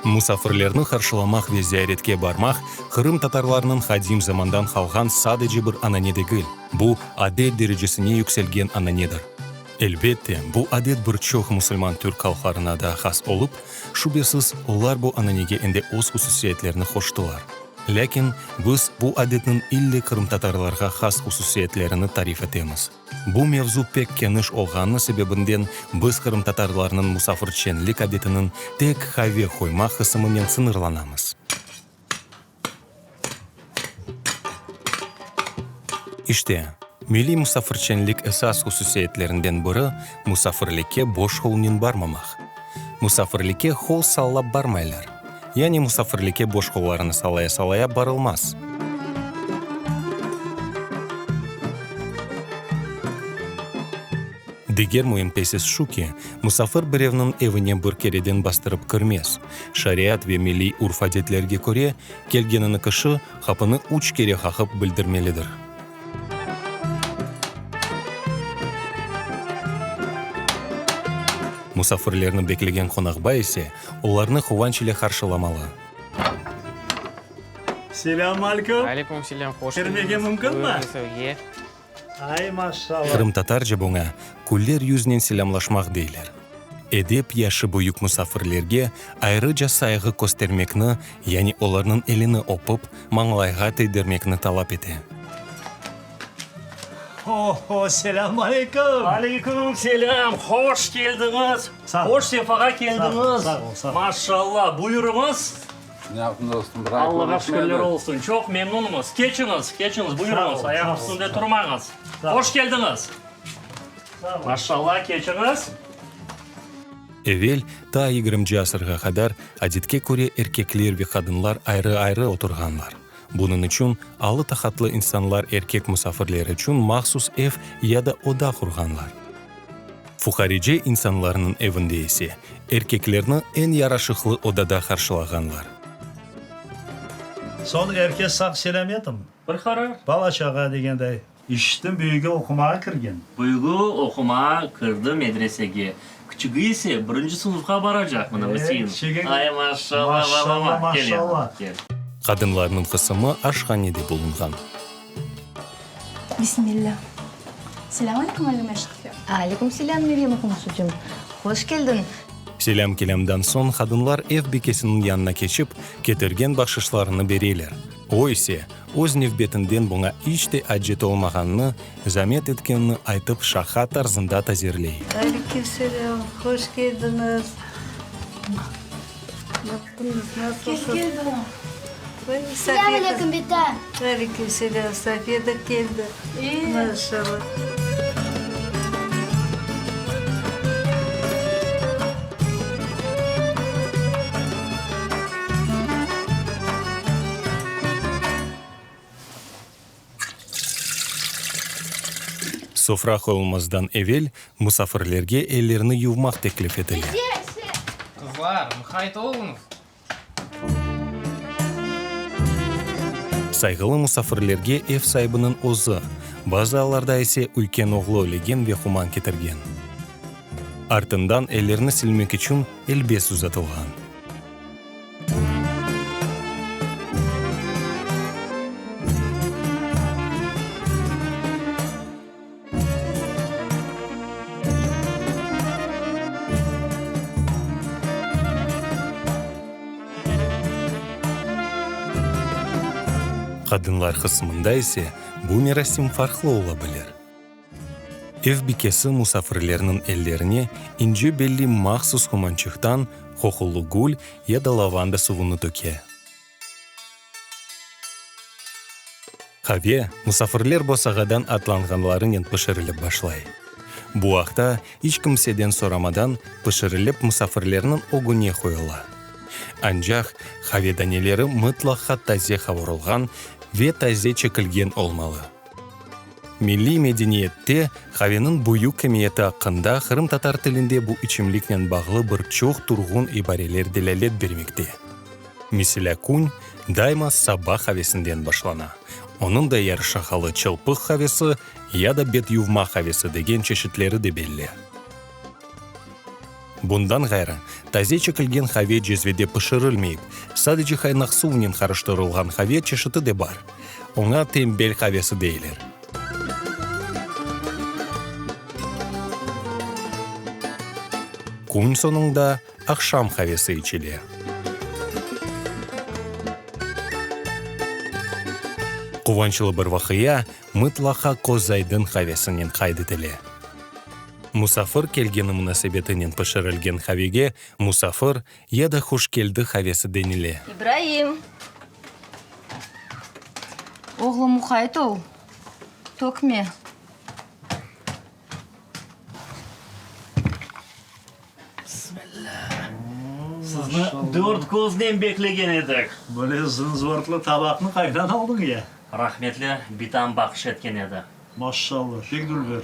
Musafirlerni qarşılamaq ve ziyaretke barmaq qırımtatarlarnıñ qadim zamandan qalğan sadece bir anane degil, bu, adet derecesine yükselgen ananedir. Elbette, bu adet bir çoq musulman türk halqlarına da has olıp, şübesiz, olar bu ananege endi öz hususiyetlerini qoştılar. Lâkin biz bu adetniñ ille qırımtatarlarğa has hususiyetlerini tarif etemiz. Bu mevzu pek keniş olğanı sebebinden biz qırımtatarlarnıñ musafirçenlik adetiniñ tek qave qoymaq qısımınen sıñırlanamız. İşte, milliy musafirçenlik esas hususiyetlerinden biri, musafirlikke boş qolnen barmamaq. Musafirlikke qol sallap barmaylar. Yani musafirlikke boş qollarını sallaya-sallaya barılmaz. Diger müim tesis şu ki, musafir birevniñ evine bir kereden bastırıp kirmez. Şariat ve milliy urf-adetlerge köre, kelgenini kişi qapını üç kere qaqıp bildirmelidir. Musafirlerni beklegen qonaqbay ise olarnı quvanç ile qarşılamalı. Selâm alküm. Aleyküm selâm, hoş keldiñiz. Kirmege mümkünmi? Buyurıñız evge. Ay, maşallah. Qırımtatarca buña küller yüznen selâmlaşmaq deyler. Edep yaşı büyük musafirlerge ayrıca sayğı köstermekni, yani olarnıñ elini öpip, mañlayğa tiydirmekni talap ete. Ho-ho, selâm aleyküm! Aleyküm selâm! Hoş keldiñiz! Hoş sefağa keldiñiz! Sağ ol, sağ ol. Maşallah! Buyurıñız! Ne yaptın dostum, bir ay Allağa körüşmedik. şükürler olsun, çoq memnunmız. Keçiñiz, keçiñiz, buyurıñız, ayaq üstünde turmañız. Hoş keldiñiz! Maşallah, keçiñiz. Evel, ta yigirminci asırğa qadar, adetke köre erkekler ve qadınlar ayrı-ayrı oturğanlar. Bunıñ içün alı-taqatlı insanlar erkek musafirler içün mahsus ev ya da oda qurğanlar. Fuqarece insanlarnıñ evinde ise erkeklerni eñ yaraşıqlı odada qarşılağanlar. Soñ er kes sağ-selâmetmi? Bir qarar. Bala-çağa degenday. İşittim, büyügi oqumağa kirgen. Büyügi oqumağa kirdi medresege. Küçügi ise birinci sınıfqa baracaq, mına Üsein. Ay, maşallah, balama. Kel yanıma, kel. Qadınlarnıñ qısımı aşhanede bulunğan. Bismillâ. Selâm aleyküm, Alime Şıhfe. Aleyküm selâm, Meryem qomşucım. Hoş keldiñ. Selâm-kelâmdan soñ qadınlar ev bikesiniñ yanına keçip, ketirgen bahşışlarını bereler. O ise, öz nevbetinden buña iç te acet olmağanını, zamet etkenini aytıp şaqa tarzında tazirley. Aleyküm selâm, hoş keldiñiz. Nasılsıñız, nasılsız? Selâm aleyküm, bita. Aleyküm selâm, Safiye de keldi. Maşallah. Sofra qoyulmazdan evel musafirlerge ellerini yuvmaq teklif etile. Qızlar, muqayt oluñız! Sayğılı musafirlerge ev saibiniñ özü, bazı allarda ise üyken oğlu legen ve quman ketirgen. Artından ellerini silmek içün elbez uzatılğan. Qadınlar qısmında ise bu merasim farqlı ola bilir. Ev bikesi musafirlerniñ ellerine ince belli mahsus qumançıqtan qoqulı gül ya da lavanda suvunı töke. Qave, musafirler bosağadan atlanğanlarınen pişirilip başlay. Bu aqta iç kimseden soramadan pişirilip musafirlerniñ ögüne qoyula. Ancaq qave daneleri mıtlaqa taze qavurılğan ve taze çekilgen olmalı. Milliy medeniyette qaveniñ büyük emiyeti aqqında qırımtatar tilinde bu içimliknen bağlı bir çoq turğun ibareler delâlet bermekte. Meselâ, kün daima saba qavesinden başlana, onıñ da yarışaqalı çılpıq qavesi ya da bet yuvma qavesi degen çeşitleri de belli. Bundan ğayrı, taze çekilgen qave cezvede pişirilmeyip, sadece qaynaq suvnen qarıştırılğan qave çeşiti de bar. Oña tembel qavesi deyler. Kün soñunda aqşam qavesi içile. Quvançlı bir vaqia mıtlaqa közaydın qavesinen qayd etile. Musafir kelgeni munasebetinen pişirilgen qavege musafir ya da hoşkeldi qavesi denile. İbraim! Oğlum, muqayt ol, tökme. Bismillâ! Sizni dört köznen beklegen edik. Böyle zın-zvortlı tabaqnı qaydan aldıñ ya? Rahmetli bitam bahış etken edi. Maşşalla, pek dülber.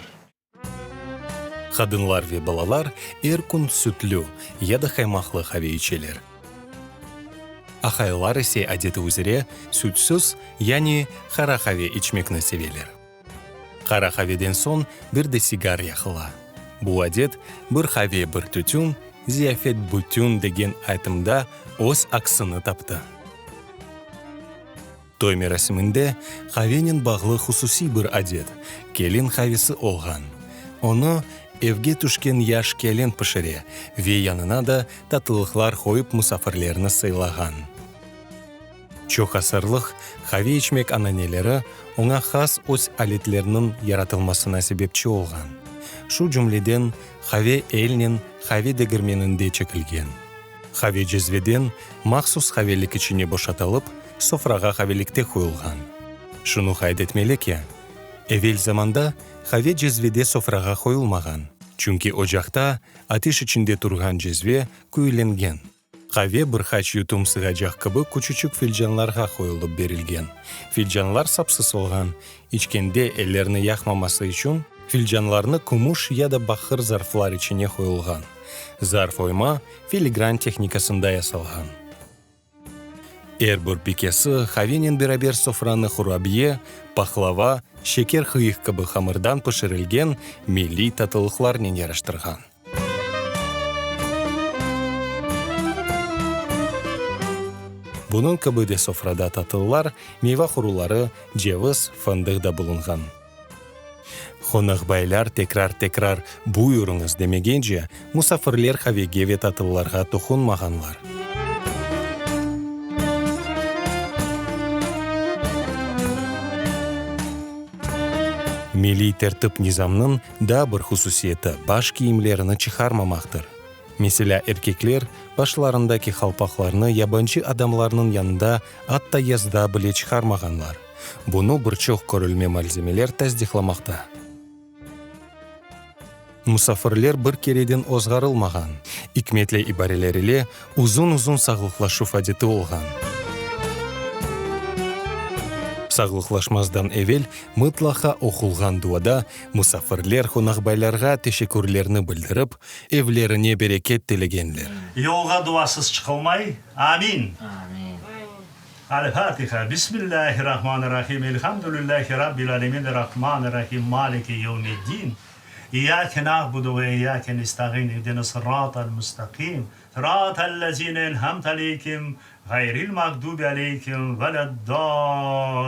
Qadınlar ve balalar er kün sütlü ya da qaymaqlı qave içeler. Aqaylar ise adeti üzre sütsüz, yani qara qave içmekni seveler. Qara qaveden soñ bir de sigar yaqıla. Bu adet bir qave, bir tütün, ziyafet bütün degen aytımda öz aksini taptı. Toy merasiminde qavenen bağlı hususiy bir adet, kelin qavesi olğan. Onı evge tüşken yaş kelin pişire ve yanına da tatlılıqlar qoyıp musafirlerni sıylağan. Çoq asırlıq qave içmek ananeleri oña has öz aletlerniñ yaratılmasına sebepçi olğan. Şu cümleden, qave elnen qave degirmeninde çekilgen. Qave cezveden mahsus qavelik içine boşatılıp, sofrağa qavelikte qoyulğan. Şunı qayd etmeli ki, evel zamanda qave cezvede sofrağa qoyulmağan, çünki ocaqta ateş içinde turğan cezve küylengen. Qave bir qaç yutum sığacaq kibi küçüçük filcanlarğa qoyulıp berilgen. Filcanlar sapsız olğan. İçkende ellerni yaqmaması içün filcanlarnı kümüş ya da baqır zarflar içine qoyulğan. Zarf oyma filigran tehnikasında yasalğan. Er bir bikesi qavenen beraber sofranı qurabiye, paqlava, şeker qıyıq kibi hamırdan pişirilgen milliy tatlılıqlarnen yaraştırğan. Bunıñ kibi de sofrada tatlılar, meyva quruları, ceviz, fındıq da bulunğan. Qonaqbaylar tekrar-tekrar buyurıñız demegence, musafirler qavege ve tatlılarğa toqunmağanlar. Milliy tertip-nizamnıñ daa bir hususiyeti, baş kiyimlerini çıqarmamaqtır. Meselâ, erkekler başlarındaki halpaqlarnı yabancı adamlarnıñ yanında, atta yazda bile çıqarmağanlar. Bunı bir çoq körülme malzemeler tasdiqlamaqta. Musafirler bir kereden ozğarılmağan, ikmetli ibareler ile uzun-uzun sağlıqlaşuv adeti olğan. Sağlıqlaşmazdan evel mıtlaqa oqulğan duada musafirler qonaqbaylarğa teşekkürlerini bildirip, evlerine bereket tilegenler. Yolğa duasız çıqılmay. Amin. Al-Fatiha, Bismillâhi-rahmani-rahim, Elhamdülillâhi Rabbil-alemin, Er-Rahmani-rahim, Maliki yevmiddin, İyyâke na'budu ve iyyâke nesta'in, İhdina-s-sıratal-mustaqim, Sıratal-lezîne en'amte aleyhim, ğayril-mağdûbi aleyhim veled-dâllîn.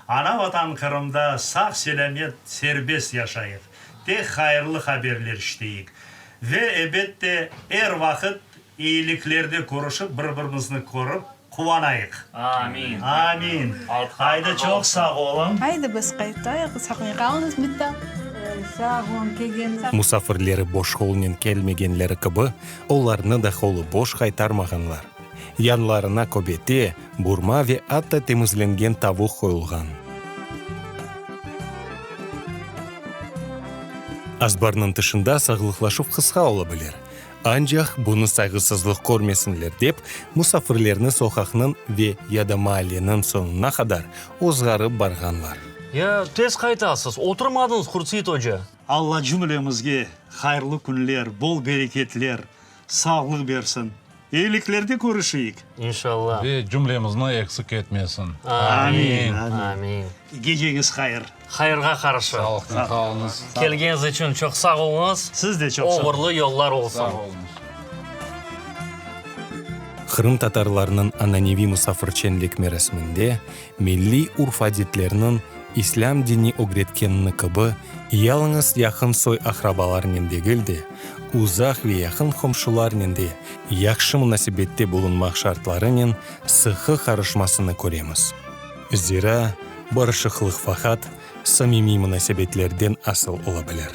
Ana-Vatan Qırımda sağ-selâmet, serbest yaşayıq, tek hayırlı haberler işiteyik ve, ebette, er vaqıt Eyiliklerde körüşip, bir-birimizni körip, quvanayıq. Amin. Amin. Aydı, çoq sağ oluñ. Aydı, biz qaytayıq. Sağlıqla qalıñız, bitta. Sağ oluñ, kelgeniñiz. Musafirleri boş qolnen kelmegenleri kibi, olarnı da qolu boş qaytarmağanlar. Yanlarına köbete, burma ve atta temizlengen tavuq qoyulğan. Azbarnıñ tışında sağlıqlaşuv qısqa ola bilir. Ancaq bunı sayğısızlıq körmesinler dep, musafirlerni soqaqnıñ ve ya da maalleniñ soñuna qadar ozğarıp barğanlar. Ya tez qaytasız, oturmadıñız, Qurtseit oca. Alla cümlemizge hayırlı künler, bol bereketler, sağlıq bersin. Eyiliklerde körüşeyik. İnşallah. Ve cümlemizni eksik etmesin. Amin. Amin. Geceñiz hayır. Hayırğa qarşı. Sağlıqnen qalıñız. Kelgeniñiz içün çoq sağ oluñız. Siz de çoq sağ oluñız. Oğurlı yollar olsun. Sağ oluñız. Qırımtatarlarnıñ ananeviy musafirçenlik merasiminde milliy urf-adetlerniñ İslâm dini ögretkenini kibi yalıñız yaqın soy-aqrabalarnen degil de, uzaq ve yaqın qomşularnen de yahşı munasebette bulunmaq şartlarınen sıqı qarışmasını köremiz. Zira, barışıqlıq faqat samimiy munasebetlerden asıl ola bilir.